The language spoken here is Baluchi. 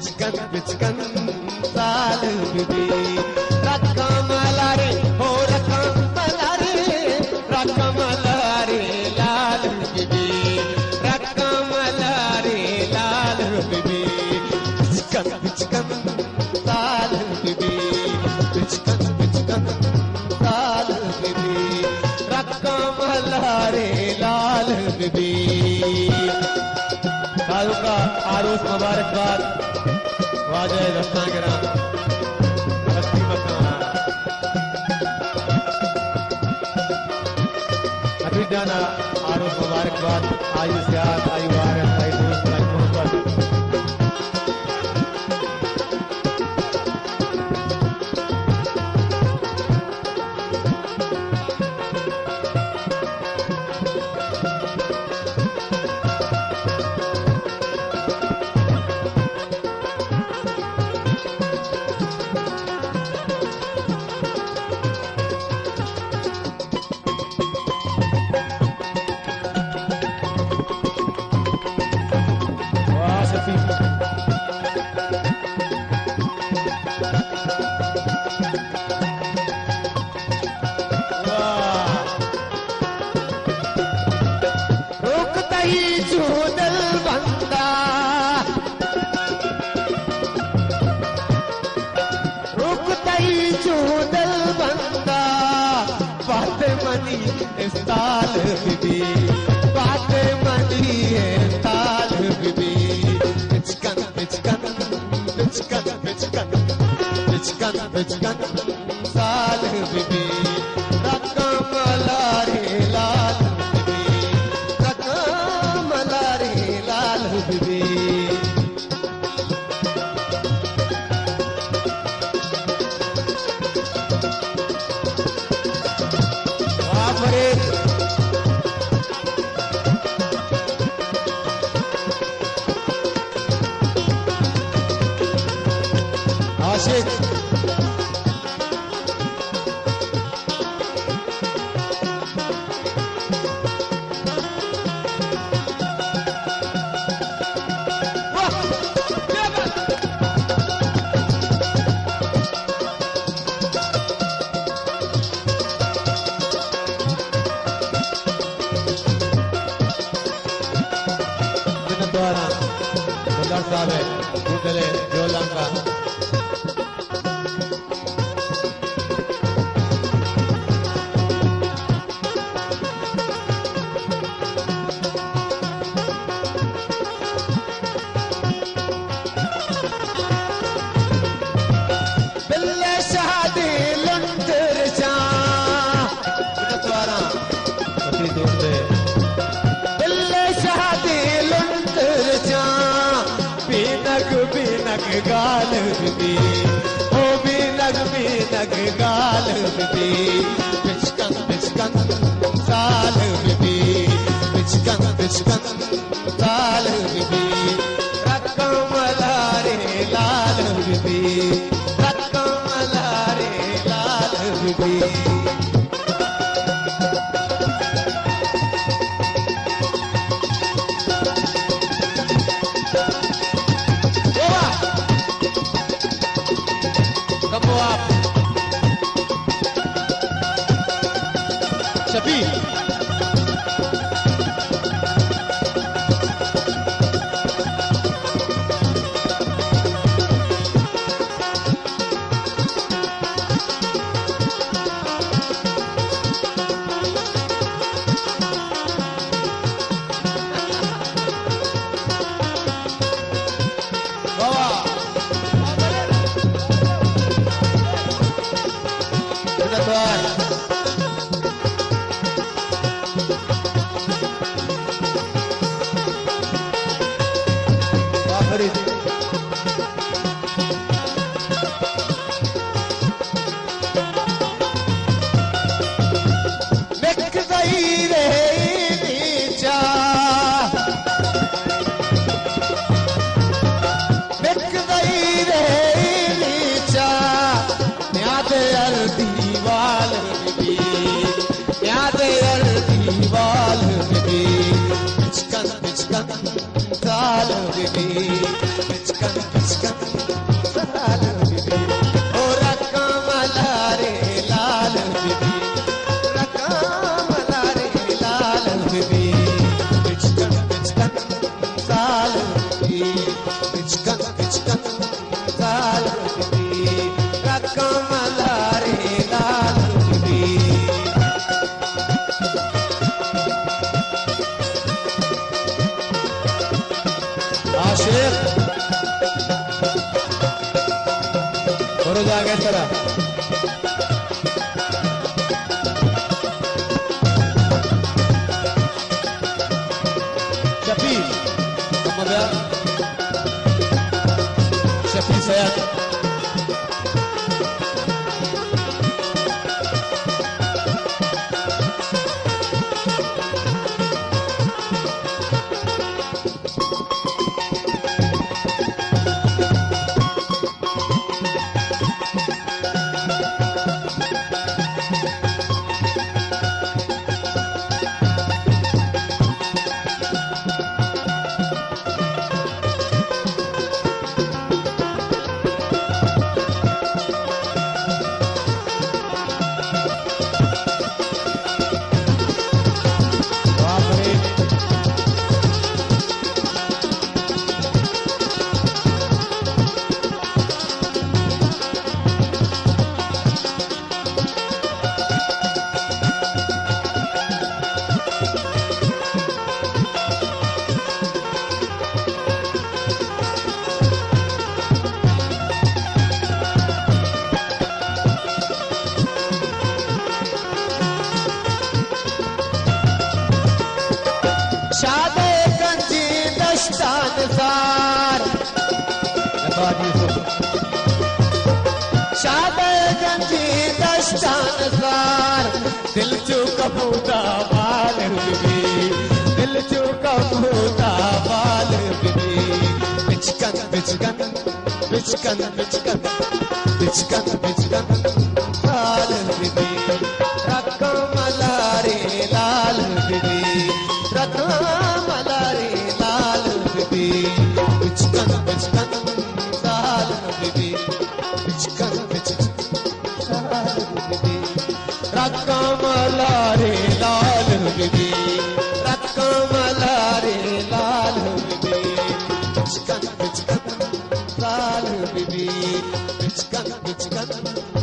بچکن بچکن زال ببی، رقم لاری، ہو رقم لاری، رقم لاری لال ببی، رقم لاری لال ببی، بچکن بچکن زال ببی، بچکن بچکن زال ببی، رقم لاری لال ببی۔ سالونکا آروس مبارک بات، واجہ دستاں گراں، رسمی مکان۔ حفیظ جانا آروس مبارک بات، آئی سیاد، آئی وارث، آئی دوست، آئی محبت۔ واہ شفیع۔ واہ۔ روک تئی چو دل بندا، روک تئی چو دل بندا، بات منی استال ببی، بات منی استال ببی، بچکن بچکن، بچکن بچکن، بچکن بچکن زال ببی، رقم لاری لال ببی، رقم لاری لال ببی۔ واہ فرید۔ عاشق۔ واہ! کیا بات! منتواراں گلزار صاحب ءِ گونڈل ءِ ڈولانکا۔ بلے شادی لنٹر جان۔ منتواراں۔ وتی دوست ءِ۔ بلے شادی لنٹر جان۔ بینگ بینگ گال ببی، او بینگ بینگ گال ببی، بچکن بچکن زال ببی، بچکن بچکن زال ببی، رقم لاری لال ببی، رقم لاری لال ببی۔ کمو آپ۔ شفیع۔ جاگہ سرا۔ شفیع، اما بیا۔ شفیع سید۔ شاد گنجی دشتان زار۔ شاد گنجی دشتان زار۔ دل چو کبودا بال بی، دل چو کبودا بال بی۔ بچکن، بچکن، بچکن، بچکن، بچکن، بچکن، لال بی بی۔ رقم لاری لال بی بی۔ رقم لاری لال بی بی۔ بچکن، بچکن، لال بی بی۔ بچکن، بچکن، لال بی بی۔ رقم لاری لال بی بی۔ رقم لاری لال بی بی۔ بچکن، بچکن، لال بی بی، بچکن، بچکن،